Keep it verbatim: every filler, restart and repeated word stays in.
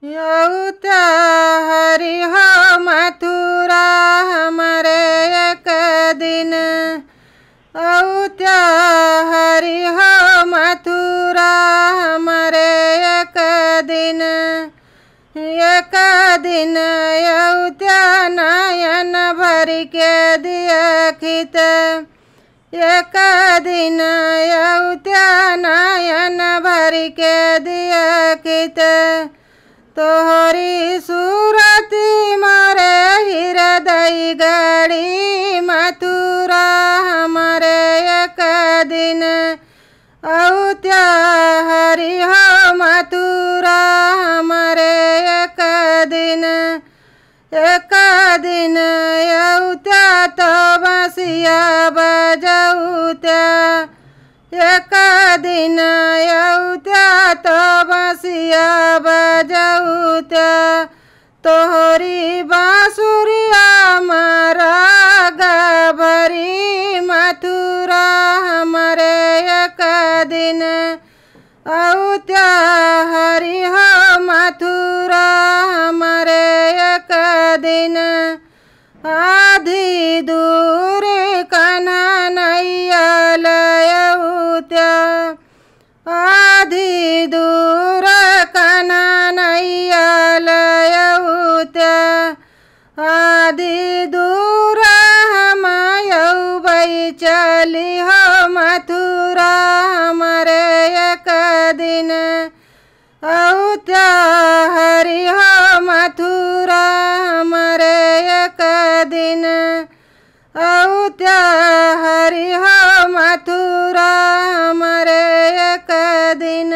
अउत्या हरि हो मथुरा हमरे एक दिन, अउत्या हरि हो मथुरा हमरे एक दिन, एक दिन अउत्या नयन भरि के देखित, एक दिन अउत्या नयन भरि के देखित, तोहरी सूरति मोरे हृदय गड़ी मथुरा हमरे एक दिन, अउत्या हरि हो मथुरा हमरे एक दिन, एक दिन अउत्या तो बँसिया बजउत्या, एक दिन अउत्या तो बँसिया बजउत्या, तोहरी बाँसुरिया मा राग भरी मथुरा हमरे एक दिन, अउत्या हरि हो मथुरा हमरे एक दिन, आधी दूर कन्हनैया लउत्या, आधी दूर कन्हनैया लउत्या, आधी दूर हम अउबै चली हो मथुरा हमरे एक दिन, अउत्या हरि हो मथुरा हमरे एक दिन, अउत्या हरि हो मथुरा हमरे एक दिन।